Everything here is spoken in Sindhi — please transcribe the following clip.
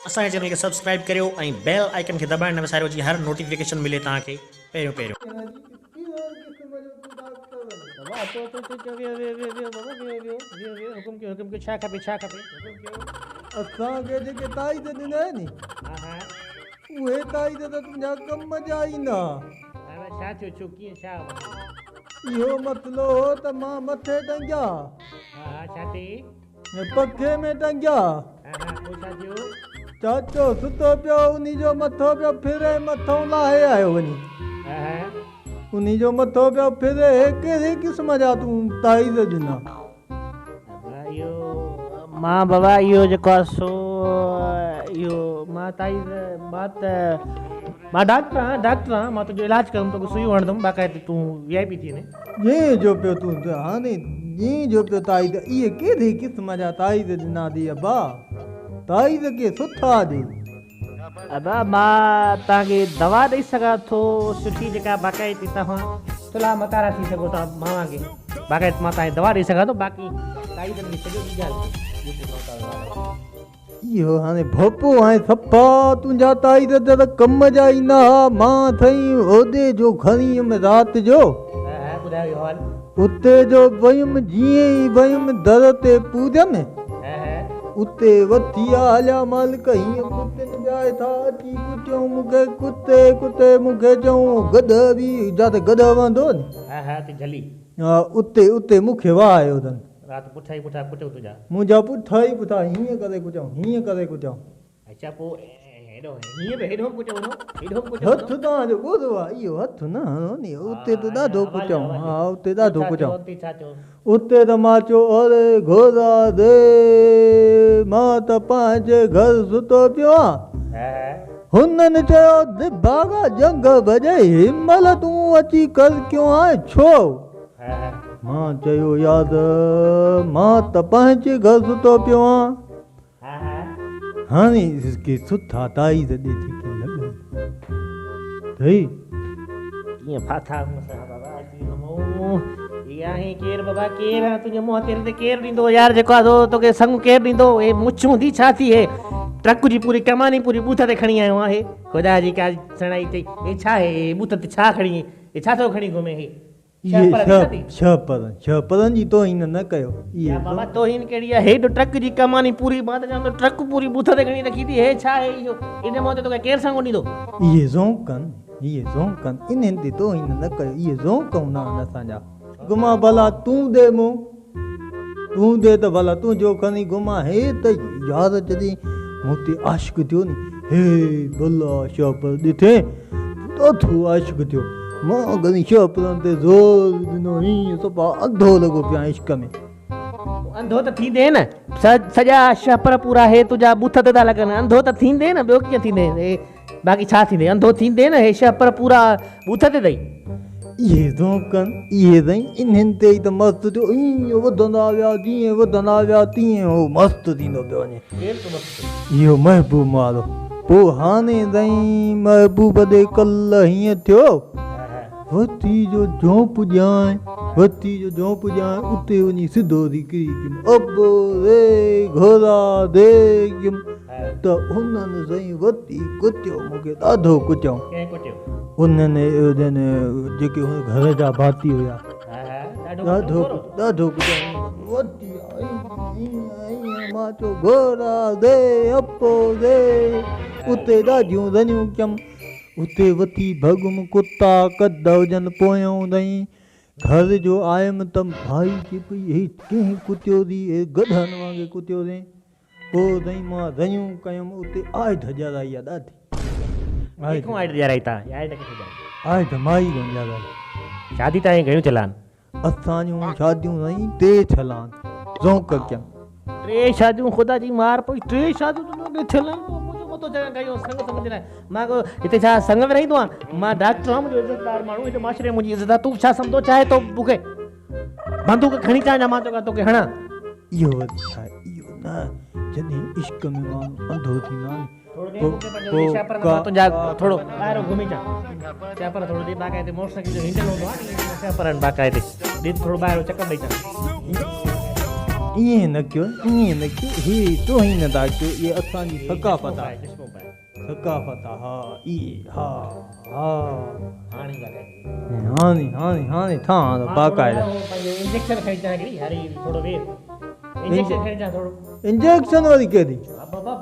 اسان جي چينل کي سبسڪرائيب ڪريو ۽ بيل آئيڪن کي دٻائڻ نه وساريو جيئن هر نوٽيفڪيشن ملي توهان کي پهريون پهريون. بابا اچو اچو اچو اچو ويهو ويهو ويهو ويهو بابا ويهو ويهو ويهو ويهو حڪم ڪيو حڪم ڪيو ڇا کپي ڇا کپي حڪم ڪيو. اسان کي جيڪي تائيد ڏنا آهن ها ها. اهي تائيد ته تنهنجا ڪم جا ئي نه ها. ها ها ڇا ٿيو ڇو ڪيئن ڇا مسئلو. اهو مسئلو هو ته مان مٿي ٽنگيا. ها ها ڇا ٿي. ۽ پکي ۾ ٽنگيا. چاچو ستو پيو انهي جو مٿو پيو ڦري مٿئون لاهي آيو وڃي. انهي جو مٿو پيو ڦري هي ڪهڙي قسم جا تون تائيز ڏنا. مان بابا اهو جيڪو آهي سو اهو مان تائيز مان ته مان ڊاڪٽر آهيان ڊاڪٽر آهيان مان تنهنجو علاج ڪندم توکي سوئيون هڻندم باقاعدي تون وي آء پي ٿي وڃين. جيئن جو پيو تون ته هاڻي جيئن جو پيو تائيد اهي ڪهڙي قسم جا تائيد ڏنا ٿي ابا تائيد ڪي سٺا ڏي. ابا مان توهان کي دوا ڏئي سگهان ٿو سٺي جيڪا باقاعدي توهان ٿلها متارا ٿي سگهو ٿا مان وانگي باقاعدي مان توهان کي دوا ڏئي سگهان ٿو باقي تائيدن کي ڇڏيو ٻي ڳالهه ڪيو. اهو هاڻي ڀوپو آهين صفا تنهنجا تائيد ته ڪم جا ئي نه ها مان سائين هوڏي جو کڻي ويم رات جو اتي جو ويم جيئن ئي ويم در تي پوريم اتي وٺي آ هليا مالڪ هيئن ڪتن جا ٿا اچي ڪٽيون مون کي ڪتي ڪتي مون کي چيون گڏهه به جاتي گڏهه وهندو ها اتي اتي مون کي وهايو اٿن. رات پٺا ئي پٺا ڪٽيو تنهنجا. منهنجا پٺا ئي پٺا هيئن ڪري ڪٽيائون، هيئن ڪري ڪٽيائون. اڇا پوء هيڏو هيئن به هيڏو به ڪٽيو هوندو، هيڏو به ڪٽيو هوندو. هٿ توهان جو ڳورو آ، اهو هٿ نه هڻو ني، اتي ته ڏاڍو ڪٽيائون، ها اتي ڏاڍو ڪٽيائون. اتي ته مان چيو اڙي گهوڙا ري، مان ته پنهنجي گهر ستو پيو آن. هنن چيو نڀاڳا ڄنگهه ڀڄئي، هن مهل تون اچي ڪرڪيو آهين ڇو؟ مان چيو ياد مان ته پنهنجي گهر ستو پيو آن. هاڻي ڪي سٺا تائيز ڏي جيڪي لڳن ٿئي. ڪيئن ڦاٿا مون سان بابا اچي مون هي آهين ڪير بابا ڪير آهين تنهنجي منهن تي تي ڪير ڏيندو يار جيڪو آ سو توکي سڱ ڪير ڏيندو هي مڇ هوندي ڇا ٿي هي ٽرڪ جي پوري ڪماني پوري ٻوٿ تي کڻي آيو آهي خدا جي ڪا سڻائي ٿئي هي ڇا هي ٻوٿ تي ڇا کڻي هي ڇا ٿو کڻي گهمي هي اهي شهپرن شهپرن جي توهين نه ڪيو. اهي يا بابا توهين ڪهڙي آهي هيڏو ٽرڪ جي ڪماني پوري مان ته چوان ٿو ٽرڪ پوري ٻوٿ تي کڻي رکي ٿي هي ڇا آهي اهو ان منهن تي توکي ڪير سڱو ڏيندو. اهي ذونق آهن اهي ذونق آهن انهن تي توهين نه ڪيو اهي ذونق هوندا آهن اسان جا. گهمان ڀلا تون ڏي مون تون ڏي ته ڀلا تنهنجو کڻي گهمان هي ته يار جڏهن مون تي عاشق ٿيو ني هي ڀلا شهپر ڏٺين ڏاڍو عاشق ٿيو. مان گهڻي شهپرن تي زور ڏنو هيئن صفا انڌو لڳو پيو آهيان عشق ۾. انڌو ته ٿيندين نه سڄا شهپر پورا هي تنهنجا ٻوٿ تي ٿا لڳن انڌو ته ٿيندين نه ٻيو ڪيئن ٿيندين هي باقي ڇا ٿيندين انڌو ٿيندين نه هي شهپر پورا ٻوٿ تي اٿئي. اهي ذوقن اهي سائين انهن تي ئي ته مست ٿيو ائين وڌندا ويا جيئن وڌندا ويا تيئن هو مست ٿيندو پيو وڃي. ڪير ٿو مست ٿئي؟ اهو محبوب مارو. پوء هاڻي سائين محبوب ڏي ڪل هيئن ٿيو، وٿي جو جهونپ ڄانء، وٿي جو جهونپ ڄانء، اتي وڃي سڌو ٿي ڪري ڪيم، ابو ري گهورا ري ڪيم ته انهن سائين وٿي ڪٽيو مون کي ڏاڍو ڪٽيائون. ڪنهن ڪٽيو؟ انهن جيڪي گهر جا ڀاتي هيا. ڏاڍو ڏاڍو ڪٽيائون وٿي مان چيو گهوڙا ري اپو ري اتي ڏاڍيون رنيون ڪيم اتي وٿي ڀڳم ڪتا ڪڍ هجن پويون رئين گهر جو آيم ته ڀائي چئي پئي هي ڪنهن ڪتيو ٿي هي گڏهن وانگي ڪتيو ٿي پوء رئين مان رنيون ڪيم اتي آئي ڍڄارائي آ ڏاڍي ڪٿون آئي ڍڄارائي تان آئي ڪٿي ڍڄارائي آئي ڍمائي ڪون ڄارائي شادي تائين گهڻيون ٿيل آهن اسان جون شاديون سائين ٽي ڇلان ذونق ڪيم. ٽي شاديون خدا جي مار پئي ٽي شاديون تنهنجون اڳي ٿيل آهن پوء منهنجو مٿو چڱا ڪيو سڱ سڱ جي لاء مان ڪو هتي ڇا سڱ ورهائيندو آهيان مان ڊاڪٽر آهيان منهنجو عزتدار ماڻهو هتي معاشري ۾ منهنجي عزت آهي تون ڇا سمجهندو چاهي ٿو مون کي بندوق کڻي چاهيان مان توکي توکي هڻان. اهو وري ڇا آهي اهو نه جڏهن عشق ۾ ماڻهو انڌو ٿيندو آهي ني ٿورو ڏي مونکي پنهنجو ڏي شاپر مان تنهنجا ٿورو ٻاهرو گهمي اچان شاپر ٿورو ڏي باقاعدي موٽر سائيڪل جو هينڊل هوندو آهي نه شاپر آهن باقاعدي ڏي ٿورو ٻاهرو چڪر ڏئي اچان. ائين نه ڪيو ائين نه ڪيو هي توهين نه ٿا ڪيو اهي اسان جي ثقافت آهي ثقافت آهي ها اي ها ها هاڻي هاڻي هاڻي هاڻي ٺاهان ٿو باقاعده انجيڪشن کڻي اچان هڪڙي هاري ٿورو ويهه انجيڪشن کڻي اچان ٿورو انجيڪشن وري ڪهڙي ها بابا.